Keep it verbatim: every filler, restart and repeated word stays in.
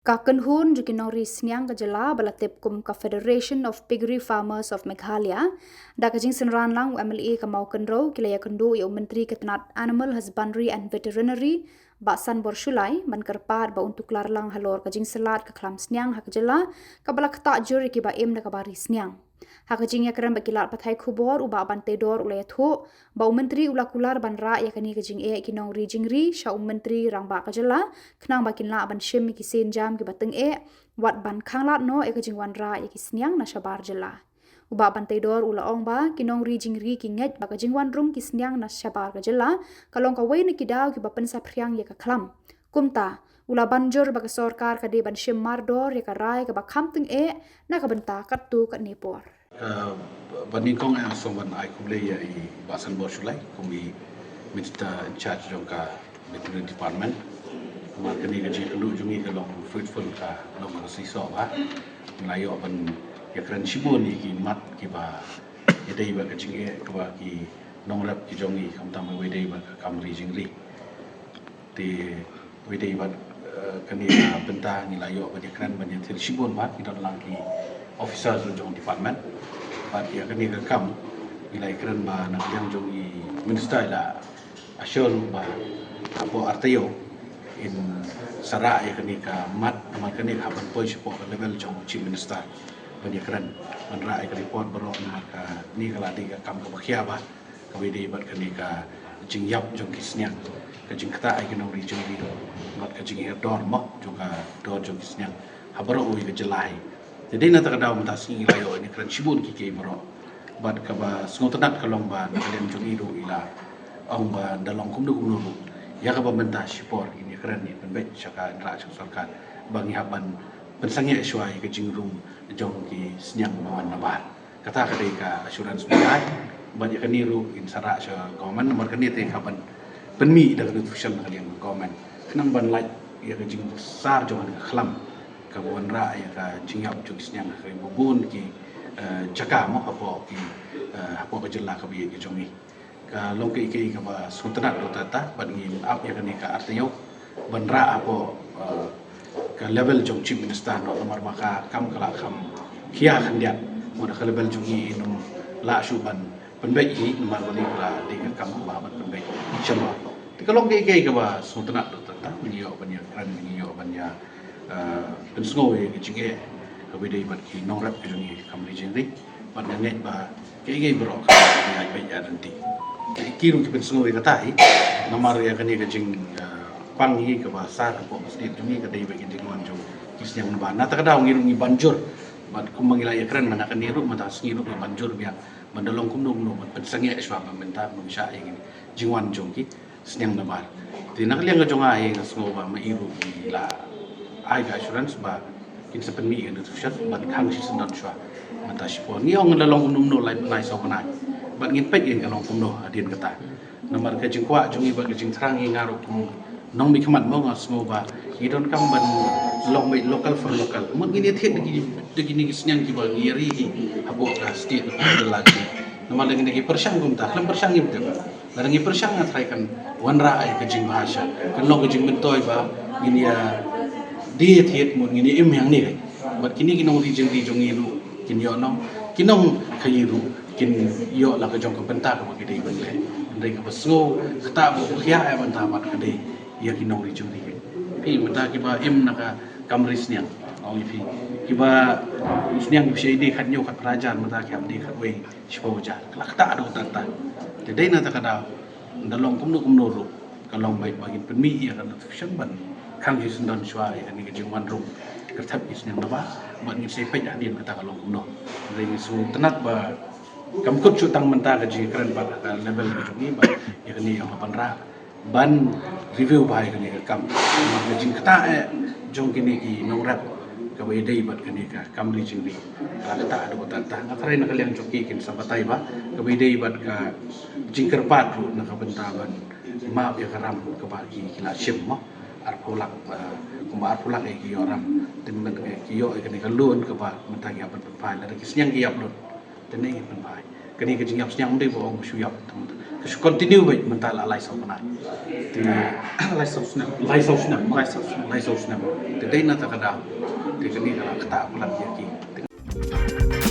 Ka kynhun jong ki nongri sniang ka jylla ba la tip kum ka Federation of Piggery Farmers of Meghalaya, da ka jingsynran lang u M L A ka Mawkynrew, ki la ïakynduh ïa u Myntri ka tnat Animal Husbandry and Veterinary, Bah Sanbor Shullai, ban kyrpad ba un tuklar lang halor ka jingsyllad ka khlam sniang ha ka jylla, kaba la ktah jur ïa kiba im da kaba ri sniang. Ha ka jingïakren bad ki lad pathai khubor, u Bah Banteidor u la ïathuh ba u Myntri u la kular ban rah ïa kane ka jingeh ki nongri jingri sha u Myntri Rangbah ka jylla, khnang ba kin lah ban shim ïa ki sienjam kiba tyngeh, wat ban khanglad noh ïa ka jingwanrah ïa ki sniang na shabar jylla. U Bah Banteidor u la ong ba ki nongri jingri ki ngeit ba ka jingwan rung ki sniang na shabar ka jylla ka long kawei na ki daw kiba pynsaphriang ïa ka khlam. Kumta, u la ban jur ba ka sorkar ka dei ban shim mardor ïa ka rai kaba kham tyngeh na ka bynta katto katne por. Uh, ba nyngkong nga sngewbha ban ai khublei ïa i Bah Sanbor Shullai kum i Minister in charge jong ka Veterinary Department. Namar kane ka jingkynduh jong i ka long fruitful, ka long ka shisha ba ngi la ïoh ban ïakren shibun ïa ki mat kiba ïadei bad ka jingeh kaba ki nongrep ki jong i, khamtam ïadei bad ka kam ri jingri. Te ïadei bad, eh, kane ka bynta ngi la ïoh ban ïakren ban ïathir shibun ba ki don lang ki officers jong department. Bad ïa kane ka kam ngi la ïakren ba na ka liang jong i minister i la assure ba hapoh ar taïew in sa rah ïa kane ka mat, namar kane ka hap ban poi shapoh ka level jong chief minister ban ïakren, ban rah ïa ka report baroh, namar kane ka la dei ka kam kaba khia ba kaba ïadei bad kane ka jingïap jong ki sniang, ka jingktah ïa ki nongri jingri bad ka jinghiar dor mo jong ka dor jong ki sniang ha baroh kawei ka jylla hi. Te dei na kata ka daw mynta sngi ngi la ïoh ïakren shibun kiei kiei baroh. Bad kaba sngewtynnat ka long ba na ka liang jong i ruh i la ong ba da long kumno kumno ruh, ïa kaba mynta shipor in ïakren in pynbeit sha ka, in rah sha ka sorkar ba ngi hap ban pynsangeh shuwa ïa ka jingrung jong ki sniang ba wan nabar. Kata ka dei ka assurance ba ngi ai. Bad ïa kane ruh in sa rah sha government, namar kane te ka ban pynmih da ka notification na ka liang ka government, khnang ban lait ïa ka jingsar jong ka khlam kaba wanrah ïa ka jingïap jong ki sniang ha kaba bun ki, eh, jaka mo hapoh ki, eh, hapoh ka jylla kaba ïeit ka jong ngi. Ka long kaei kaei kaba sngewtynnat ruh kata, bad ngin ap ïa kane ka ar taïew ban rah hapoh, eh, ka level jong chief minister noh, namar ba ka kam ka la kham khia khyndiat. Mut ha ka level jong i in ym lah shuh ban pynbeit hi, namar ba kane ka la dei ka kam kaba hap ban pynbeit shalor. Te ka long kaei kaei kaba sngewtynnat ruh kata, ngi ïoh ban ïakren, ngi ïoh ban ïa, eh, pynsngew ïa ka jingeh kaba ïadei bad ki nongrep ka jong ngi ha ka kam ri jingri. Bad nga ngeit ba kiei kiei baroh ka ïaid beit ïaid ryntih. Ki ruh ki pynsngew ïa kata hi, namar ïa kane ka jing, eh, pang hi kaba sar hapoh ka state jong ngi ka dei bad ka jingwan jong ki sniang nabar. Na kata ka daw ngi ruh ngi ban jur, bad kumba ngi la ïakren mynta kane ruh, mynta ka sngi ruh ngi ban jur biang ban da long kumno kumno ban pynsangeh shuwa ba mynta ban shah ïa ki jingwan jong ki sniang nabar. Te na ka liang ka jong nga hi nga sngew ba ma i ruh i la ai ka assurance ba kin sa pynmih ïa ka notification ban khang shisyndon shuwa mynta shipor. Ngi ong da long kumno kumno lai bnai saw bnai, bad ngin peit ïa ka long kumno hadien kata. Namar ka jingkwah jong ngi bad ka jingthrang ngi, nga ruh kum nongmihkhmat mo nga sngew ba ngi donkam ban long beit local for local. Mut ngin ïathied da ki, da kine ki sniang kiba ngi ri hi hapoh ka state, hapoh ka jylla jong ngi. Namar lada ngin da ki pyrshang kumta, khlem pyrshang ngim tip. Lada ngi pyrshang nga tharai kan wanrah ïa ka jingbha sha, kan long ka jingmyntoi ba ngin ïa die thied mut ngin ïa im hangne. Bad kine ki nongri jingri jong ngi ruh kin ïoh nong, ki nongkhaïi ruh kin ïoh la ka jong ka bynta kaba ki dei ban leh. Hynrei kaba sngew kata ba u khia ïa bynta bad ka dei ïa ki nongri jingri. Phi mynta kiba im na ka kam ri sniang, ong ïa phi, kiba sniang ki shai die khatñiew khatphra hajar, mynta ki hap die khatwei shiphew hajar. Ka la ktah da uta uta. Te dei na kata ka daw, da long kumno kumno ruh ka long beit ba ngin pynmih ïa ka notification ban khang shisyndon shuwa ïa kane ka jingwan rung kyrthep ki sniang nabar, bad ngin sa peit hadien kata ka long kumno. Hynrei ngi sngewtynnat ba kam kut shuh tang mynta ka jingkren bad ka level ka jong ngi ba ïa kane ïa ka ban rah ban review bha ïa kane ka kam. Namar ka jingktah eh jong kine ki nongrep kaba ïadei bad kane ka kam ri jingri ka la ktah da uta uta. Nga tharai na ka liang jong ki kin sa batai ba kaba ïadei bad ka jingkyrpad ruh na ka bynta ban map ïa ka ram kaba ki, ki la shim mo. Arphew lak, eh, kumba arphew lak eh ki ïoh ram. Te mynta ki ïoh ïa kane ka loan kaba mynta ki hap ban pynphai. Lada ki sniang ki ïap lut, te ne ngin pynphai. Kane ka jingïap sniang ym dei ba ong shu ïap. Ka shu continue beit mynta la lai saw bnai. Te Lai saw snem. Lai saw snem. Lai saw snem. Lai saw snem. Te dei na ta ka daw. Te kane ka la ktah palat ïa ki.